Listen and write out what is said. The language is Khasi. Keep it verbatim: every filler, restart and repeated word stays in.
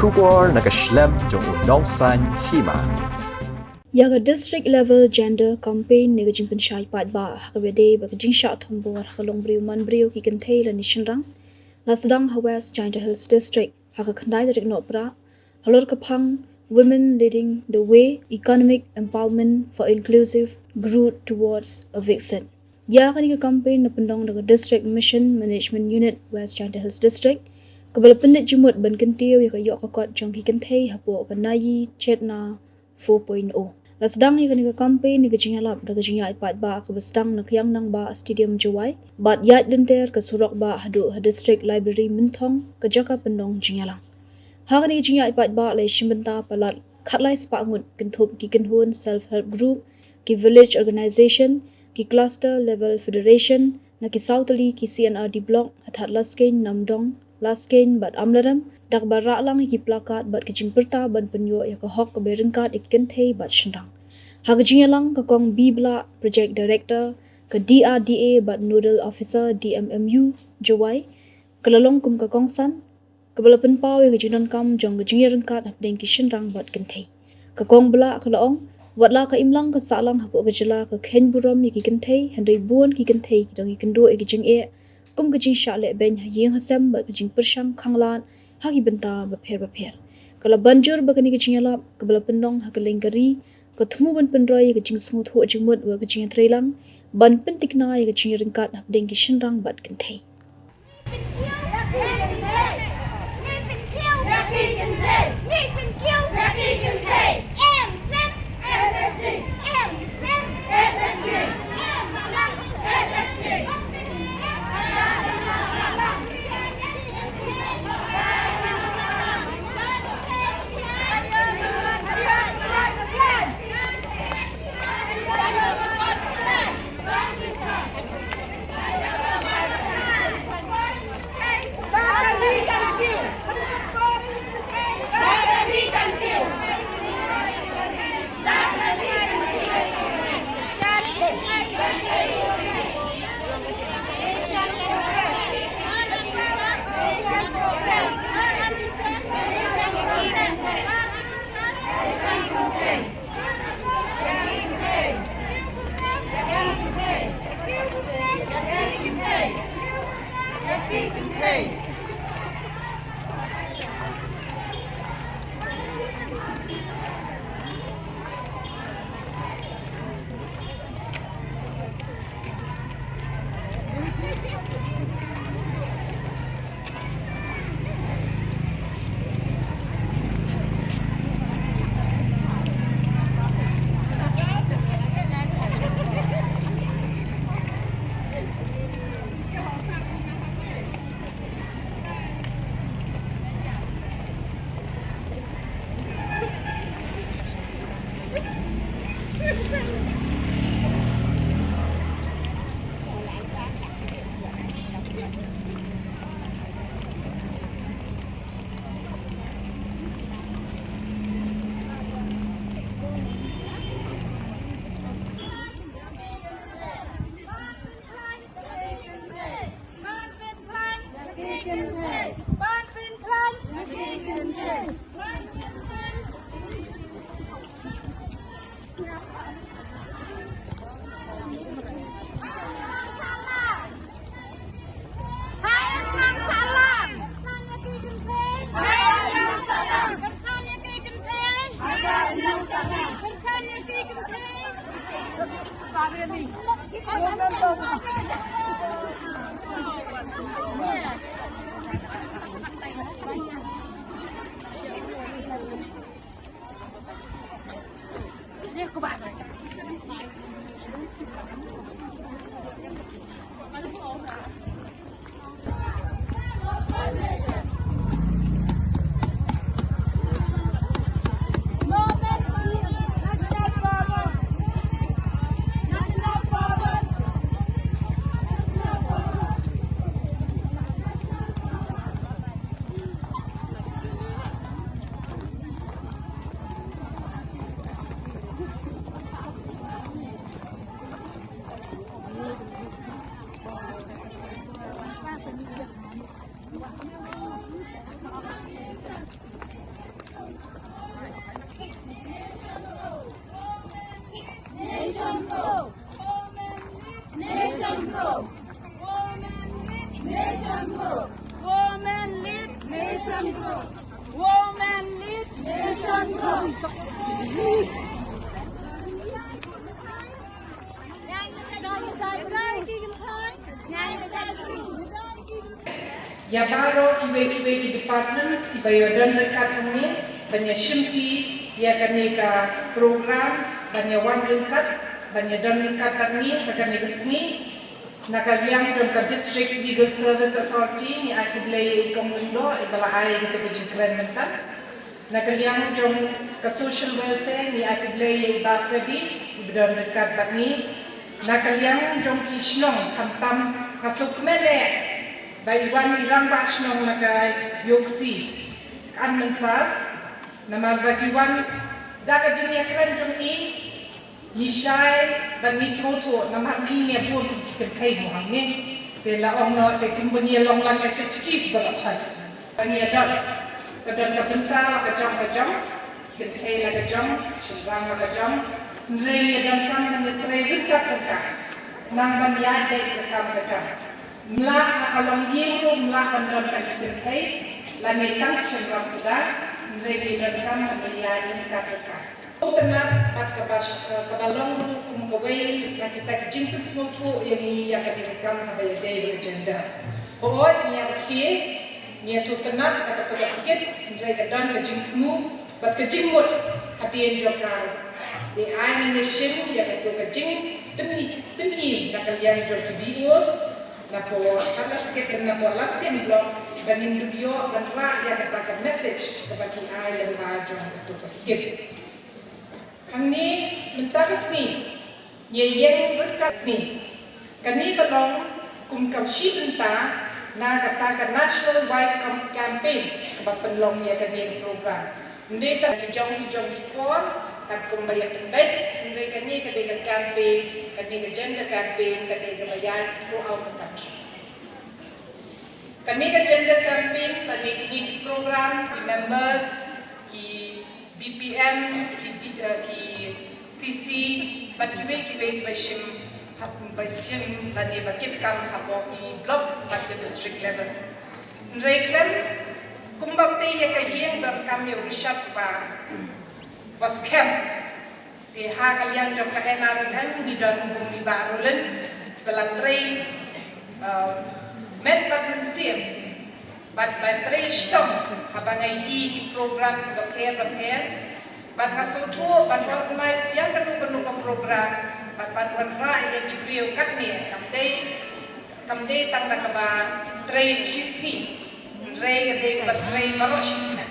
Khubor na ka shlem jong u nongsan hima. Ïa ka District Level Gender Campaign ne ka jingpynshai paidbah ha kaba ïadei bad ka jingshah thombor ha ka longbriew manbriew, ki kynthei lane shynrang, la sdang ha West Jaintia Hills District ha ka khyndai tarik Nohprah, halor ka phang Women Leading the Way: Economic Empowerment for Inclusive Growth Towards a Viksit. Ïa kane ka campaign la pyndong da ka District Mission Management Unit, West Jaintia Hills District, kaba la pyndit jingmut ban kyntiew ïa ka ïoh ka kot jong ki kynthei hapoh ka Nayi Chetna four point oh. La sdang ïa kane ka campaign ne ka jingïalap da ka jingïaid paidbah kaba sdang na Kiang Nangbah Stadium, Jowai, bad ïaid lynter ka surok bah haduh ha District Library Mynthong, ka jaka pynlong jingïalang. Ha kane ka jingïaid paidbah la ïashim bynta palat khatlai spah ngut kynthup ki kynhun self help group, ki village organization, ki cluster level federation, na ki saw tylli ki C and R D block ha Thadlaskein, Namdong, Laskein bad Amlarem, da kaba rah lang ïa ki placard bad ki jingpyrta ban pynïoh ïa ka hok kaba ryngkat ïa ki kynthei bad shynrang. Ha ka jingïalang, ka Kong B Blah, Project Director ka D R D A bad Nodal Officer D M M U, Jowai, ka la long kum ka kongsan kaba la pynpaw ïa ka jingdonkam jong ka jingïaryngkat hapdeng ki shynrang bad kynthei. Ka Kong Blah ka la ong, wat la ka imlang ka sahlang hapoh ka jylla ka kheiñ burom ïa ki kynthei, hynrei bun ki kynthei ki dang ïakynduh ïa ka jingeh kum ka jingshah lehbeiñ ha ïing ha sem bad ka jingpyrshang khanglad ha ki bynta bapher bapher. Ka la ban jur ba kane ka jingïalap kaba la pynlong ha kylleng ka ri ka thmu ban pynroi ïa ka jingsngewthuh jingmut bad ka jingïatreilang ban pynthikna ïa ka jingïaryngkat hapdeng ki shynrang bad kynthei. Nation grow. Nation grow. Women lead nation grow. Women lead nation grow. Women lead nation grow. Ïa baroh kiwei kiwei ki departments kiba ïadon ryngkat hangne ban ïa shimti ïa kane ka program ban ïa wan ryngkat ban ïadon ryngkat hangne ha kane ka sngi. Na ka liang jong ka District Legal Service Authority ngi ai khublei ïa i Kong Lyngdoh iba la ai ïa kata ka jingkren mynta. Na ka liang jong ka Social Welfare ngi ai khublei ïa i Bah Freddy iba don ryngkat bad ngi. Na ka liang jong ki shnong khamtam nga sngewkmen eh ba i wan i rangbah shnong na ka Iewkhsi kan mynsar namar ba ki wan da ka jingïakren jong i. Ngi shai bad ngi sngewthuh namar ngi ngi bun ki kynthei mo hangne. Te la ong noh te kumba ngi long lang S H Gs ba la phai. Ba ngi don ka don ka bynta la ka jong ka jong, kynthei la ka jong, shynrang la ka jong. Hynrei ngi donkam ban ïatrei ryngkat ryngkat. Nang ban ïaid beit ka kam ka jam. Mlah ha ka longïing ruh mlah ban don ka kynthei lane tang shynrang suda. Hynrei ngi donkam ban ïaid ryngkat ryngkat. Sngewtynnat bad kaba, kaba long ruh kum kawei na kita ki jingpynsngewthuh ïa ngi ïa kane ka kam haba ïadei bad ka gender. Hooid ngi ïa khie, ngi ïa sngewtynnat na kato ka skit, hynrei ka don ka jingthmu bad ka jingmut hadien jong ka. Te ai ngi ïa shim ïa kato ka jingpynhih, pynhih na ka liang jong ki B Os, na por ka la skit na por la skit block, ba ngin ïoh ban rah ïa kata ka message kaba ki ai lem ba jong kato ka skit. Hangne mynta ka sngi ngi ïeng ryngkat sngi. Kane ka long kum ka shi bynta na kata ka National Wide Cam- Campaign kaba pynlong ïa kane ka program. Hynrei tang ki jong ki jong ki por katkum ba ïa pynbeit, hynrei kane ka dei ka campaign, kane ka gender campaign, kane kaba ïa throughout the country. Kane ka gender campaign, kane kine ki programs, ki members, ki B P M, ki, D- eh, ki C C, bad kiwei kiwei kiba shim, hap- ba shim lane ba kit kam hapoh ki block bad ki district level. Hynrei khlem kumba te ïa ka ïing donkam ïa u Richard ba, ba skhem. Te ha ka liang jong ka N R L M ngi don kum i Bah Roland ba la trei, eh, met bad mynsiem bad ba trei shitom haba ngi ïohi ki programs kiba pher ba pher bad nga sngewthuh ban organise ïa kano kano ka program bad ban wanrah ïa ki briew katne kam dei kam dei tang da kaba trei shisngi. Hynrei ka dei kaba trei baroh shisngi.